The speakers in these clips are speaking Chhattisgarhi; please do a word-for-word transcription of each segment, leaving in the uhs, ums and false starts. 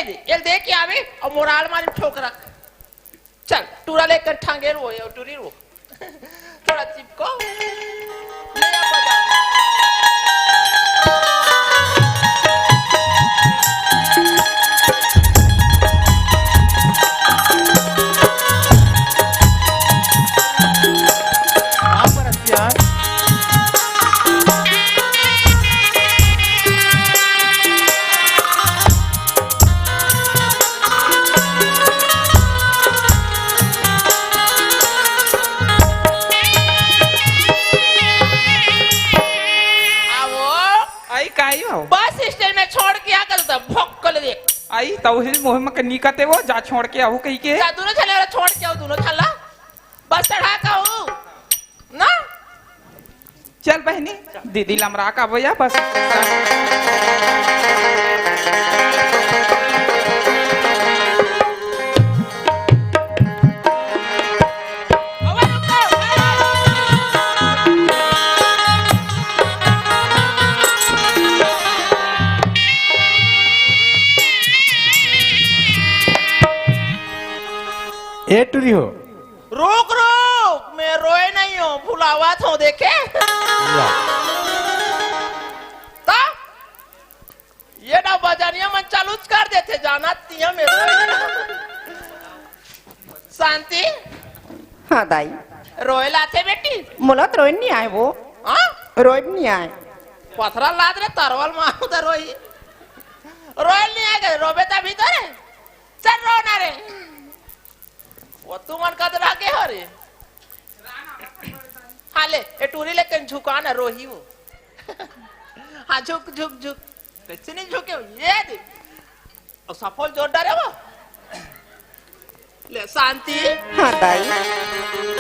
एला दे के आवे अउ मोराल मारी ठोकरा। चल, टूरा लेकर ठांगे रो, ये टूरी रो। थोड़ा चिपको। ले आ, बजा। आवो। आई काई हो? बस स्टैंड में छोड़ के आ गल त भोक्कल दे। आई तौहिल मोह में कनी कते वो जा छोड़ के आहू कही के। जा दोनों झन ला छोड़ के आओ, दोनों झन ला। बस चढ़ा का हूँ ना। चल बहिनी, दीदी लमरा का बोया बस। ए टुरी हो। रुक, रुक, मैं रोए नहीं हूँ, भुलावत हूँ, देखे? या। त ये ना बजनिया मन चालूच कर देथे, जानत तिया में रोए। शांति। हाँ दाई। रोए लाथे बेटी। मोला त रोए नहीं आए वो। हाँ? रोए नहीं आए। पथरा लाद रे तरवल मारू त रोई। रोए नहीं आए, रोबे तभी तो रे। चल रो ना रे। वो तुमन कदरा के हो रे। हाँ ले, ए टूरी लेकिन झुका ना रोही वो। हाँ झुक, झुक, झुक। कैसे नहीं झुके हो? ये दे। अउ सफल जोर डारे वो। ले शांति। हाँ दाई।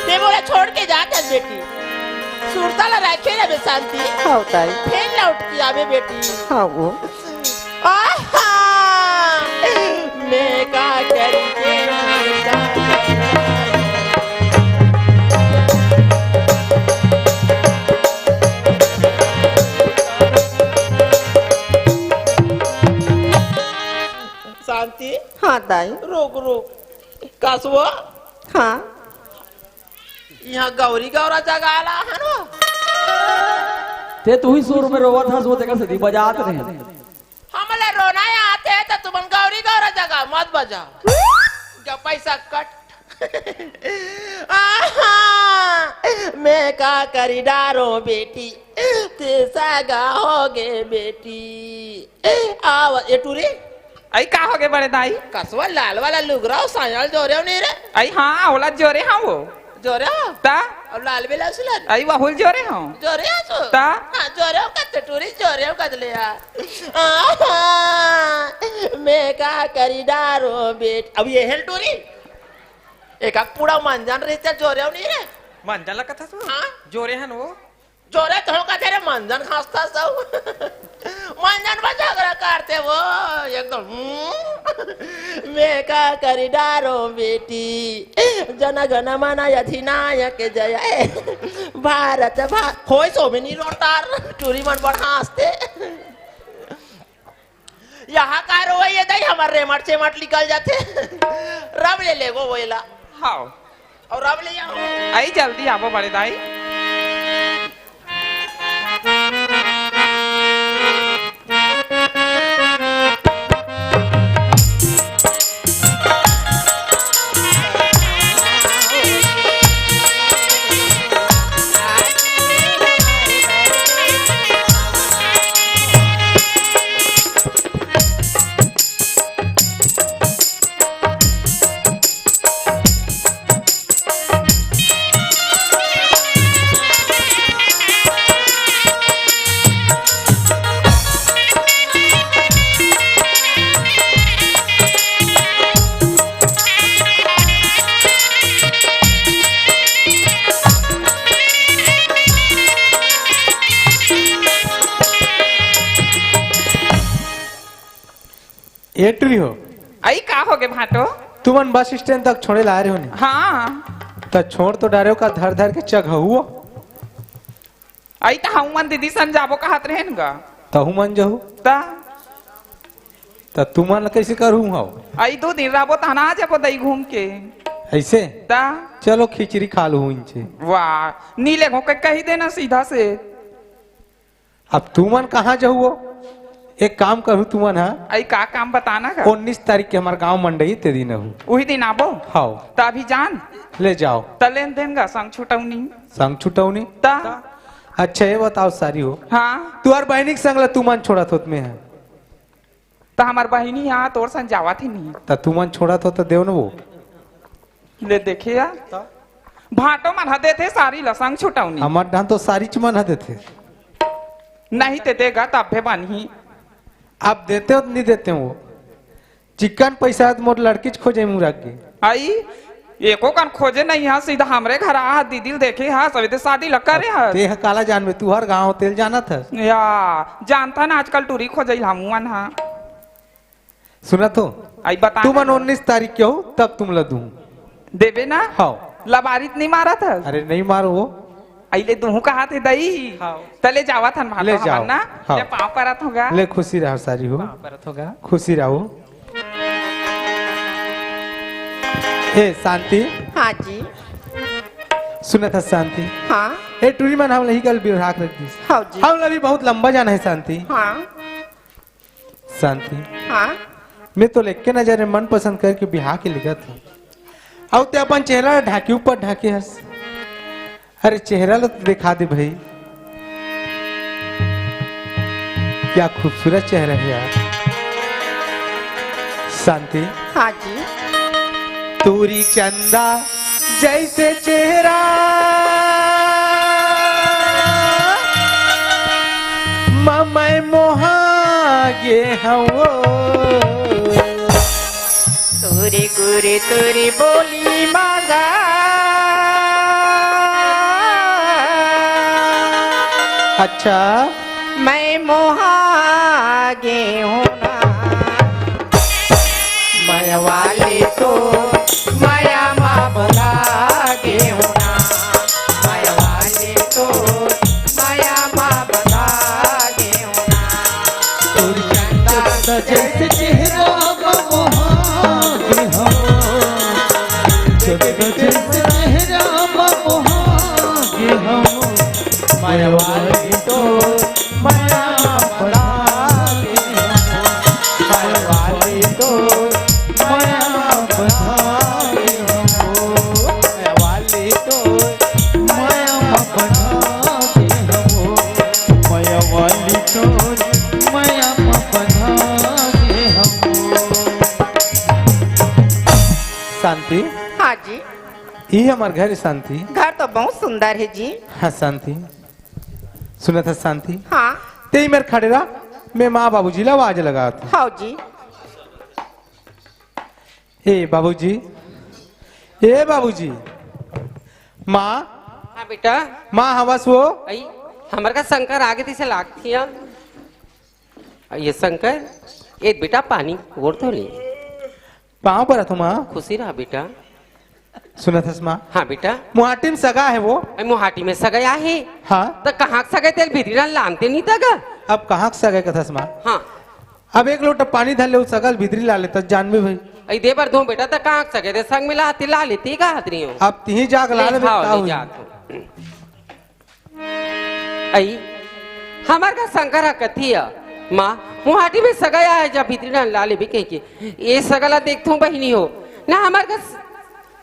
ते मोला छोड़ के जा कर बेटी। सुरता ला रखे रे बे शांति। हाँ दाई। फिर लौट के आवे बेटी। हाँ वो। आहा! मैं का करी के मैं का करी। शांति। हाँ दाई। रुक, रुक। कसवो। हाँ। यहाँ गौरी गौरा जगा ला हन वो। ते तू ही सुर में रोवत हस, वो तेकर सेती बजात रहे। हमला रोना आथे त तुमन गौरी गौरा जगा मत बजा। गपई सकट। आहा, मैं का करी डारो बेटी, ते सगा होगे बेटी। आव, ए टूरी। आई का होगे बड़े दाई? कसवा लाल वाला लुगरा अउ सायल जोरे हो नहीं रे? आई हाँ, ओला जोरे हाँ वो। जोरे हो? ता? अउ लाल ब्लाउज सिला रे? आई वहुल जोरे हो। जोरे हो तू? ता? हाँ, जोरे हो कत टूरी, जोरे हो कत ले आ। आहा, मैं का करी डारो बेट। अब ये हेल टूरी? एक आक पूरा मंजन रहिथे, जोरे हो नहीं रे? मंजन ला कथा तू? हाँ? जोरे हन वो। जोरे तो का तेरे मंजन खास्ता सब। मंजन पर झगड़ा करते वो एकदम, हम्म। मैं का करी डारो बेटी, जन गण मन अधिनायक जय, भारत भा-, होय सो में नहीं रोटार, टूरी मन बढ़ास्ते। यहाँ का रोवइया दाई, हमर रेमट चेमट निकल जाथे। रब ले लेगो वो एला। हाव। अउ रब ले आओ। आई जल्दी आवो बड़े दाई। ए टुरी हो। आई का होगे भाटो? तुमन बस स्टैंड तक छोड़े ला रहे हो नहीं? हाँ। त छोड़ तो डारे हो का धर धर के चघहुओ? आई त हमन दीदी सन जाबो कहत रहेन गा। तहु मन जहू? त त तुमन ल कइसे करहूं हव? अई दू दिन रहबो, तहन आ जाबो दई घूम के। अइसे? त? चलो खिचड़ी खा लूं इनसे। वाह, नी लेगो के कहि देना सीधा से। अब तुमन कहाँ जाहू हो? एक काम करहू तुमन ह। अई का काम बताना का? उन्नीस तारीख के हमर गांव मंडई, ते दिन आहू। उही दिन आबो? हव। त अभी जान। ले जाव। त लेन देन गा संग छुटौनी। संग छुटौनी? त? अच्छा, ये बताव सारी हो। हाँ। तुंहर बहिनी के संग ल तुमन छोड़त होत में ह। त हमर बहिनी ह तोर संग जावत हे नहीं। त तुमन छोड़त हो त देव न वो। ले देखे या। भांटो मन ह देथे सारी ल संग छुटौनी। हमर डहन तो सारीच मन ह देथे। नहीं ते देगा तभे बनही। अब देते हो त नहीं देते हो। चिक्कन पैसा हे त मोर लड़कीच खोजे मुरक गे। अई, एको कन खोजे नहीं ह, सीधा हमरे घर आ ह, दीदी ल देखे ह, सवेरे शादी ल करे ह। ते ह काला जानबे, तुंहर गांव तेल जानत हस। या, जानथन आजकल टूरी खोजइल हमू मन ह। सुनत हो? अई बता तुमन ना। उन्नीस तारीख के हो, तब तुमन ल दूं। देबे ना? हव। लबारी त नहीं मारत हस? अरे नहीं मारो वो। अई ले दूहूं कहाथे दई। हव। त ले जावत हन भांटो ले जाव। हमन ना। हव। ले पाँव परत हों गा। ले खुशी रहो सारी हो। पाँव परत हों गा। खुशी रहो। ए शांति। हाँ जी। सुनत हस शांति। हाँ। ए टूरी मन हमन ल इही कल बिरहा के रख दिस। हव जी। हमन ल अभी बहुत लंबा जाना हे शांति। हाँ। शांति। हाँ। मैं तो लेके नजर में मन पसंद करके बिहा के लेगत हूँ। अउ ते अपन चेहरा ला ढाके ऊपर ढाके हस। अरे चेहरा ला तो दिखा दे भाई। क्या खूबसूरत चेहरा है यार। शांति। हाँ जी। तोरी चंदा जैसे चेहरा म मैं मोहा गे हवं। तोरी गुरी तोरी बोली मांगा। अच्छा। मैं मोहा गे हूँ ना। मया वाली तो मया मा बंधा गे हूँ ना। मया वाली तो मया मा बंधा गे हूँ ना। तोर चंदा जैसे चेहरा मा मोहा गे हूँ। चंदा जैसे चेहरा मा मोहा गे हूँ। मया वाली तो मया बंधा गे हूँ। मया वाली तो मया बंधा गे हूँ। मया वाली तो मया बंधा गे हूँ। मया वाली तो मया बंधा गे हूँ। शांति। हाँ जी। ये हमर घर हे शांति। घर तो बहुत सुंदर है जी। हाँ शांति। सुनत हस शांति? हाँ। तें मेर खड़े रह, मैं माँ बाबूजी ला आवाज लगात हूँ। हाँ जी। ए बाबूजी, ए बाबूजी, माँ। हाँ बेटा। माँ हवस वो? अई, हमर का शंकर आगे तइसे लागत हे। ये शंकर, ए बेटा पानी गोड़ धो ले। पाँव परत हूँ माँ। खुशी रह बेटा। सुनत हस माँ? हाँ बेटा। मुहाटी में सगा हे वो। अई मुहाटी में सगा आहे? हाँ। त कहाँ के सगा हे तेला भीतरी ला लानते नहीं तगा? अब कहाँ के सगा हे कथस माँ? हाँ। अब एक लोटा पानी धर ले, वो सगा ल भीतरी ला लेता, जानबे भाई। अई दे बर धो बेटा, त कहाँ के सगा हे ते संग में ला आती, ला लेती का हाथ रही हो? अब तिही जाके ला ले, ले, हाँ, का ले होई? जा तू। अई, हमर का शंकर ह कथी ह, माँ, मुहाटी में सगा आहे, जा भीतरी ला लेबे कहिके। ए सगा ला देखथों बहिनी हो, ना हमर का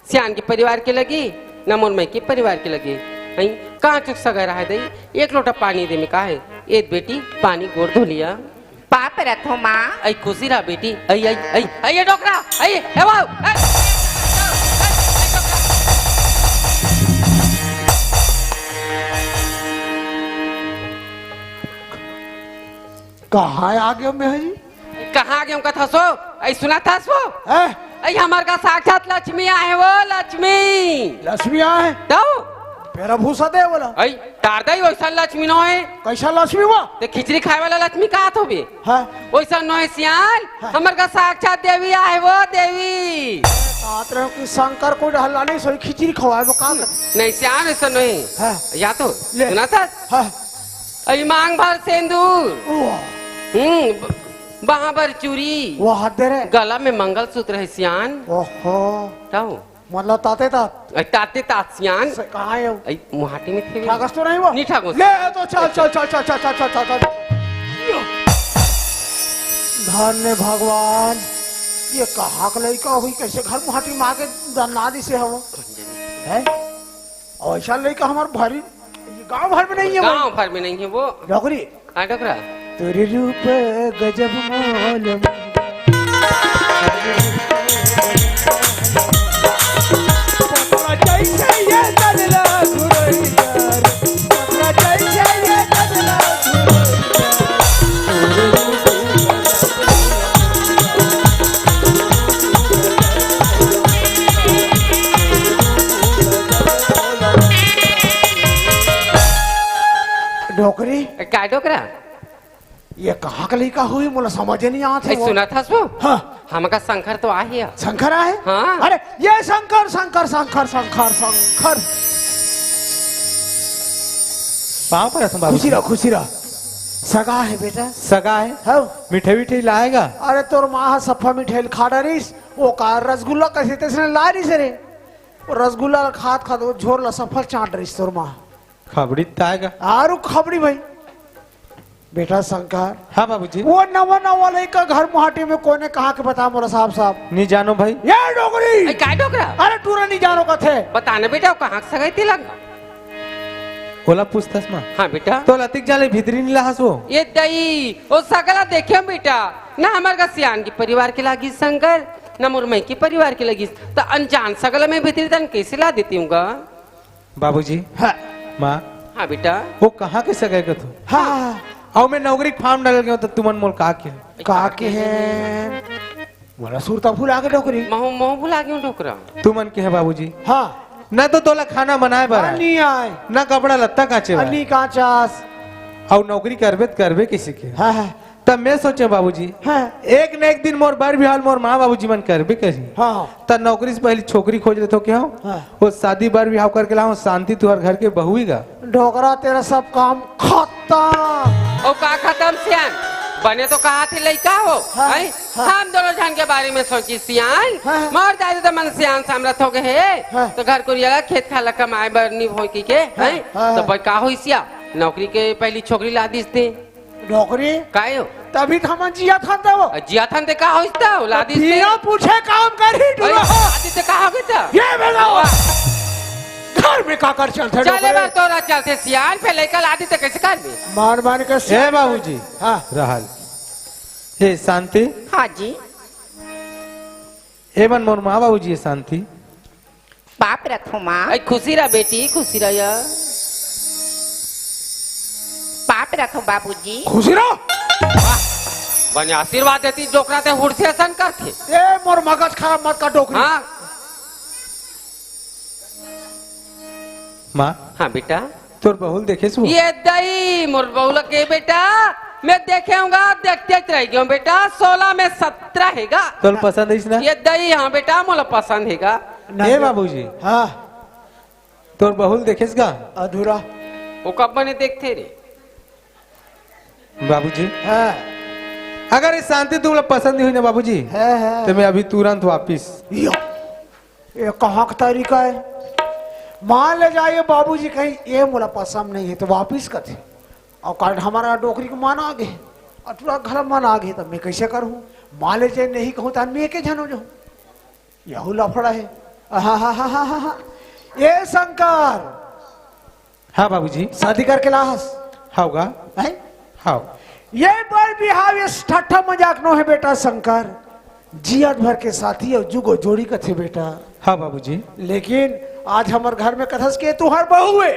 सियान के परिवार के लगे, ना मोर मइके परिवार के लगे। अई, कहाँ चुक सगा रहा दई, एक लोटा पानी दे में का हे? ए बेटी, पानी गोड़ धो लिया। पाँव परत हूँ माँ। अई खुशी रह बेटी। अई, अई, अई, अई, ये डोकरा, अई, ए बाऊ, ए, कहाँ आ गयो मैं हई? कहाँ आ गयो कथस वो? अई सुनत हस वो? हैं? अई हमर का साक्षात लक्ष्मी आहे वो, लक्ष्मी। लक्ष्मी आहे? तो? फेर भूसा दे बोला। अई तार दई वैसन लक्ष्मी नोहे। कैसा लक्ष्मी वो? ते खिचड़ी खाए वाला लक्ष्मी कहात होबे। हाँ। वैसन नोहे सियान, हाँ। हमर का साक्षात देवी आहे वो देवी। बात रहो कि शंकर कोई डहला नहीं, सोई खिचड़ी खवाए वो का कर? नहीं सियान, वैसन नोहे। हाँ। या तो ले। सुनत हस? हाँ। अई मांग भर सेंदूर। वाह। हम्म, ब-, बाहाँ बर चूरी। वो हाथ दे रे। गला में मंगलसूत्र हे सियान। ओहो। ताऊ। मतलब ताते तात। अई ताते तात सियान। से कहाँ हे वो? अई मुहाटी में थे। ठाकस तो नहीं वो? नहीं ठाकस। ले तो चल, चल, चल। धन्य भगवान, ये कहाँ का लइका होही, कैसे घर मुहाटी में आके दन्ना दिसे हे वो? हैं? अउ ऐसा लइका हमर भरी, ये गांव भर में नहीं हे वो। गांव भर में नहीं हे वो। डोकरी। हाँ, डोकरा। तोर रूप गजब मोल। डोकरी। का डोकरा? ये कहाँ का लइका होही, मोला समझ नहीं आत हे ए, वो। सुनत हस वो? हाँ। हमका शंकर तो आहे हे। शंकर आहे? हाँ। अरे, ये शंकर, शंकर, शंकर, शंकर, शंकर। पाँव परत हँव बाबू। खुशी रह, खुशी रह। सगा हे बेटा। सगा हे? हाँ। मिठाई विठाई लाएगा? अरे, तोर माँ ह सफा मिठाई खा डारिस, वो का रसगुल्ला कैसे तैसने ला रही से रे। वो रसगुल्ला ला खात खात वो झोर ला सफल चाट रही तोर माँ। खबड़ी ताएगा। आरू खबड़ी भाई। बेटा शंकर। हाँ बाबूजी। वो नवा नवा लइका घर मुहाटी में कोने कहाँ के बता मोला साफ साफ। नहीं जानो भाई। ये डोकरी। अरे काय डोकरा? अरे टूरा नहीं जानो कथे। बता ना बेटा, वो कहाँ के सगाई तिलक? ओला पूछतस माँ। हाँ बेटा। तो लतिक जाले भीतरी नहीं लाहस वो। ये दई, वो सगला देखे बेटा, ना हमर का सियान के परिवार के लागिस शंकर, ना मोर मई के परिवार के लागिस, तो अनजान सगला में भीतरी तन कैसे ला देती हूँ गा? बाबूजी। हाँ। माँ। हाँ बेटा। वो कहाँ के सगाई कथो? हाँ। अउ मैं नौकरी के फार्म डाले गेंव त तुमन मोला का केहे? का केहे? मोला सुरता भुला गे डोकरी। महूँ, महूँ भुला गेंव डोकरा। तुमन केहे बाबूजी। हाँ। ना तो तोला खाना बनाए बर हाँ, आए। नहीं आए। ना कपड़ा लत्ता काचे हाँ, बर। नहीं काचास। अउ नौकरी करबे त करबे कइसे के? हाँ, हाँ। तब मैं सोचेंव बाबूजी, हाँ। एक न एक दिन मोर बर बिहाव ल मोर माँ बाबूजी मन करबे करही। हाँ, हाँ। त नौकरी से पहिली छोकरी खोज लेथों केहेंव। हाँ। वो शादी बर बिहाव करके लाहूँ, शांति तुँहर घर के बहु ही गा। डोकरा तेरा सब काम खतम। ओ का खतम सियान? बने तो कहाथे लइका हो, हाँ, हैं? हाँ। हम दूनों झन के बारे में सोचिस सियान। हाँ। मोर दाई ददा मन सियान सामरथ हो गे हे, हाँ। त घर कुरिया ला खेत खार ला कमाए बर नी होय कहिके, हाँ, हैं? हाँ, त हाँ। बे का होइस या? नौकरी के पहिली छोकरी ला दिस ते। नौकरी? काय हो? तभी त हमन जियत हन त वो। अ, जियत हन ते का होइस त? औलाद त इस ते? बिना पूछे काम करही, अरे, टूरा। औलाद इस ते का होगे त? ये बेटा। वाह। घर में का कर चलथे चले नौकरी? बार तोरा चलथे सियान, पे लइका लादी त कैसे करबे? मार मार के ए बाबूजी। हाँ। रहल। ए शांति। हाँ जी। ए मन मोर माँ बाबूजी हे शांति। पाप रखो माँ। अई खुशी रह बेटी, खुशी रह या। पाप रखो बाबूजी। खुशी रह। वाह, बने आशीर्वाद देती, डोकरा ते हुड़थे असन करथे। ए, मोर मगज खराब मत कर डोकरी। हाँ। माँ। हाँ बेटा। तोर बहू ल देखेस वो? ये दई, मोर बहू ल के बेटा, मैं देखे हूँ गा, देखते रह गया हूँ बेटा, सोलह में सत्रह हे गा। तोर पसंद आइस ना? ये दई, हाँ बेटा, मोला पसंद हे गा। ए बाबूजी। हाँ। तोर बहू ल देखेस गा? अधूरा। वो कब बने देखथे रे? बाबूजी। हाँ। अगर ये शांति तुमला पसंद नहीं हुई ना बाबूजी, हाँ, हाँ। तो मैं अभी तुरंत वापिस। यो। ये कहाँ का तरीका हे? मान ले जाइए बाबूजी कहीं ये मोला पसंद नहीं हे तो वापिस कथे। अउ काल हमर डोकरी के मन आ गे, अउ टूरा घला मन आ गे, त मैं कइसे करहूँ? मान ले जाइए नहीं कहूँ त मैं के झन हो जाहूँ। यहू लफड़ा हे। आहा, हा, हा, हा, हा, हा। ए शंकर, हाँ बाबूजी। शादी करके लाहस। हव गा। हैं? हव। ये बर बिहाव, ये ठट्ठा मजाक नो हे बेटा शंकर। जियत भर के साथी अउ जुगो जोड़ी कथे बेटा। हाँ बाबूजी। लेकिन आज हमर घर में कथस के तुँहर बहू हे,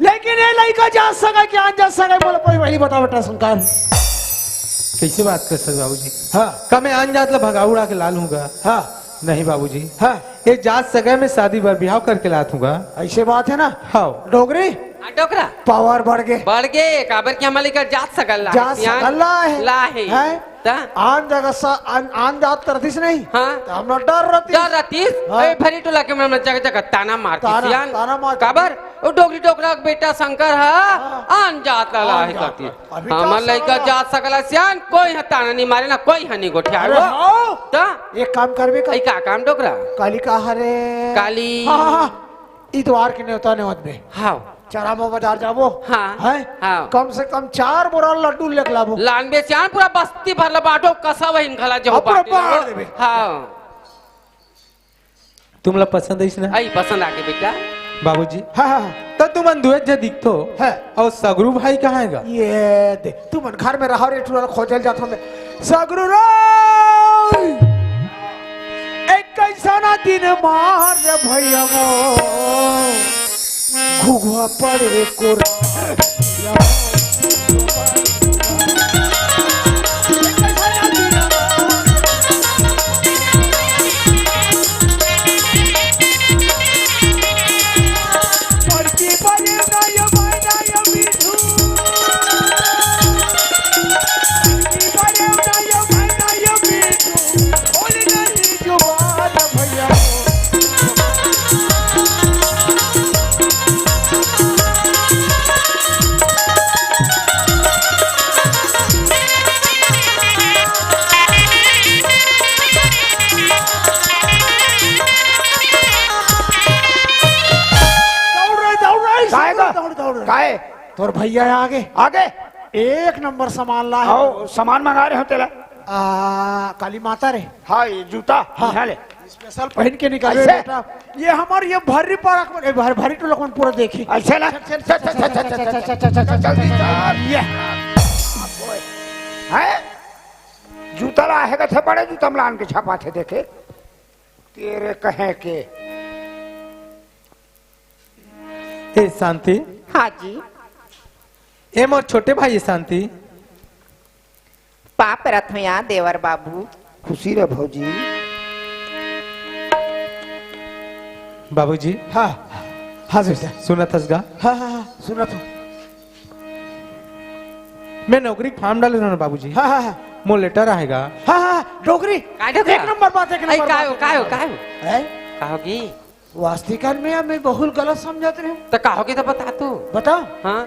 लेकिन ये लइका जात सगा के अनजात सगा, मोला पहली बता बेटा शंकर। कइसे बात करथस बाबूजी? हाँ। का मैं अनजात ला भगा उड़ा के लात हूँ गा? हाँ। नहीं बाबूजी। हाँ। ये जात सगा में शादी बर बिहाव करके लात हूँ गा। अइसे बात हे ना? हाँ। डोकरी? हाँ, डोकरा। पावर बढ़ गे। बढ़ गे, काबर कि हमर लइका जात सगा ला हे, जात सियान सगा ला हे। ला हे। हैं? त? आन जगह सा, आन, आन जात करतिस नहीं? हाँ। त हमला डर रहतिस। डर रहतिस? हाँ। ए, भरी टोला के मन जगह जगह ताना मारतिस, ताना, सियान। ताना मार काबर? ओ डोकरी डोकरा के बेटा शंकर ह, हाँ। आन जात ला आन लाहे जात करती। ला। अभी हमर जात लइका सकला। जात सकला सियान, कोई ह ताना नहीं मारे ना, कोई ह नहीं गोठियाए अरे वो। हाँ। त एक काम करबे का? ई का काम डोकरा? काली का हरे? काली। हाँ, हाँ, हाँ। इतवार के नेवता नेवत में। हाँ। चरामा बाजार जाबो। हाँ। हैं? हाँ। कम से कम चार बोरा लड्डू लेके लाबो। लानबे सियान, पूरा बस्ती भर ला बांटो, कसा बहिन घला जो अब पूरा बांटे बांट ला। देबे। हाँ। तुमला पसंद आइस ना? आई पसंद आगे बेटा। बाबूजी। हाँ, हाँ, हाँ। त तुमन दुए झ दिखथो। हाँ। अउ सगरू भाई कहाँ हे गा? ये दे, तुमन घर में रहो रे, टुरा खोजल जात हमें। सगरू रे! एक कैसा ना दिन मार रे भैया मो, घुघुआ पड़े को दौड़ रहे, दौड़ रहे, काहे का? दौड़, दौड़ रहे। काहे? तोर भैया हे आगे। आगे? एक नंबर सामान ला हे। आओ, सामान मंगा रहे हो तेला। आ, काली माता रे। हाँ, ये जूता, हाँ। यहाँ ले। स्पेशल पहन के निकाले ऐसे? बेटा। ये हमार ये भर्री पर अकबर, ए, भर-, भर्री टोलक मन पूरा देखी। ऐसे ना? चल, चल, चल, चल, चल, चल, चल, चल, चल, चल, चल, जल्दी चल। ये। हैं? जूता ला हे कथे, बड़े जूता में लान के छापा थे देखे। तेरे कहे के। ए शांति। हाँ जी। ए मोर छोटे भाई शांति। पाँव परत हों या देवर बाबू। खुशी रह भौजी। बाबूजी। हाँ, हाँ बेटा। सुनत हस गा? हाँ, हाँ, हाँ, सुनत हूँ। मैं नौकरी के form डाले रहेंव ना बाबूजी। हाँ, हाँ, हाँ। मोर letter आए गा। हाँ, हाँ, हाँ, डोकरी। का डोकरा? एक नंबर बात, एक नंबर बात, एक नंबर बात। हैं? का होगी? वास्तिकन में मैं बहुत गलत समझत रहेंव। त का होगे त बता तो। बता। हाँ।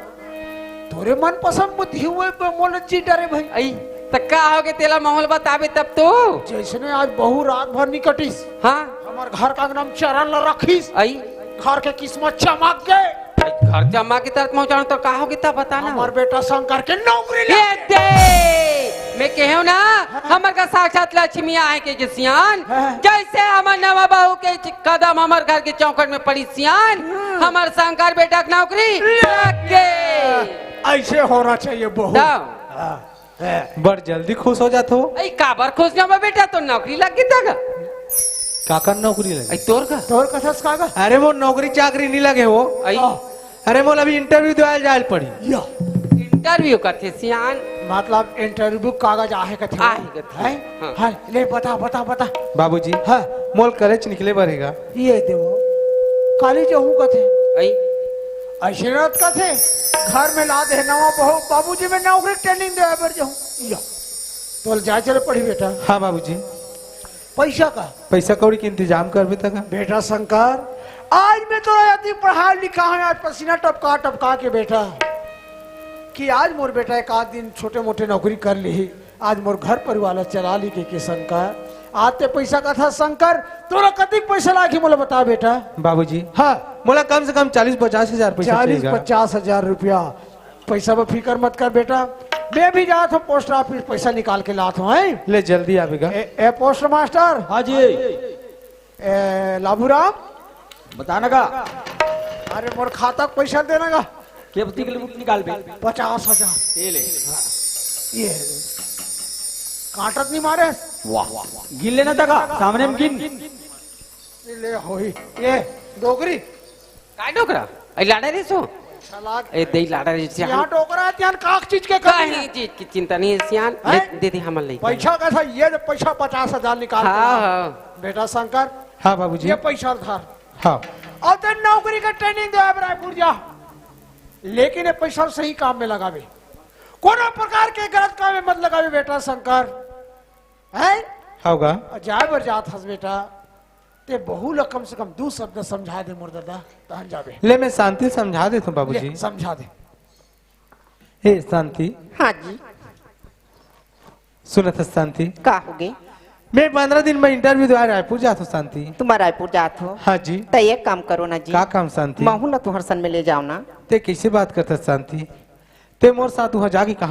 तोरे मनपसंद बुद्धि हुए ब-, मोला जी डरे भाई। अई, त का होगे तेला महूँ ल बताबे तब तो। जैसने आज बहू रात भर निकटिस। हाँ। हमर घर का अंगना में चरन ला रखिस। अई। घर के किस्मत चमक गे। अई, घर चमक गे त महूँ जानत हँव, त का होगे त बता ना। हमर बेटा शंकर के नौकरी ये लग गे। दे, मैं कहेंव ना, हाँ। हमर का साक्षात लक्ष्मी आहे के, के सियान, हाँ। जैसे हमर नवा बहू के च-, कदम हमर घर के चौखट में पड़ी सियान, हाँ। हमर शंकर बेटा के नौकरी लग गे। ऐसे होना चाहिए बहू। तब। हाँ। हाँ। बड़ जल्दी खुश हो जात हो। अई, काबर खुश ना हों बेटा, तोर नौकरी लग गे त का? काकर नौकरी लगे? अई, तोर का? तोर कथस काका? अरे, मोर नौकरी चाकरी नहीं लगे हो। अई। हाँ। अरे, मोला अभी interview देवाल जाए ल पड़ी। या। Interview कथे सियान। मतलब interview कागज आहे कथे। आहे कथे। हैं? हाँ। हाँ, ले बता, बता, बता। बाबूजी। हाँ। मोला college निकले बर हे गा। ये देवो। काली जहूँ कथे। अई। अइसे रत कथे। घर में ला दे नवा बहू, बाबूजी मैं नौकरी के training देवे बर जहूँ। या। तोला जाए चले पड़ी बेटा। हाँ बाबूजी। पैसा का? पैसा कौड़ी के इंतजाम करबे त का? बेटा शंकर, आज मैं तोला अति पढ़ा लिखा हँव, आज पसीना टपका टपका के बेटा, कि आज मोर बेटा एक आध दिन छोटे मोटे नौकरी कर लिही, आज मोर घर परिवार ला चला लिही के, के शंकर, आज तैं पैसा कथस शंकर, तोला कतिक पैसा लागही मोला बता बेटा। बाबूजी, हाँ। मोला कम से कम चालीस पचास हजार पैसा चालीस चाही गा। पचास हजार रुपया। पैसा बर फिकर मत कर बेटा, मैं भी जात हँव post office, पैसा निकाल के लात हँव, हैं? ले जल्दी आबे गा। ए, ए post master। हाँ जी। ए, लाभूराम। बता ना गा। अरे मोर खाता के पैसा दे ना गा। के बती के निकालबे? पचास हजार। ये ले। ये। काटत नहीं मारे। वाह, वाह, वाह। गिन लेना त गा, सामने में गिन। ले होही। ये, डोकरी। काय डोकरा? अई लाड़ा रे सो। पैसा लाग। ए, दे लाड़ा रे सियान। यहाँ डोकरा हे, तिहान काक चीज के कमी हे। चीज की चिंता नहीं हे सियान। हैं? ले, दे दे हमर लइका। पैसा कथस, ये दे पैसा पचास हजार निकाल के हाँ, ला। हाँ। बेटा शंकर। हाँ बाबूजी। ये पैसा धर। हाँ। अउ तैं नौकरी के training देवे बर रायपुर जा। लेकिन ये पैसा सही काम में लगाबे। कोनो प्रकार के गलत काम में मत लगाबे बेटा शंकर। हैं? हाँ गा। अउ जाए बर जात हस बेटा। ते बहू ला कम से कम दू शब्द समझा दे मोर दादा, तहन जाबे। ले, मैं शांति समझा देथंव बाबूजी। ले, समझा दे। ए शांति। हाँ जी। सुनत हस शांति? का होगे? मैं पंद्रह दिन में interview द्वारा रायपुर जात हंव शांति। तुमन रायपुर जात हो? हाँ जी। त एक काम करो ना जी। का काम शांति? महू ला तुंहर संग में ले जाव ना। ते कइसे बात करत हस शांति? ते मोर साथ उहाँ जाके कहाँ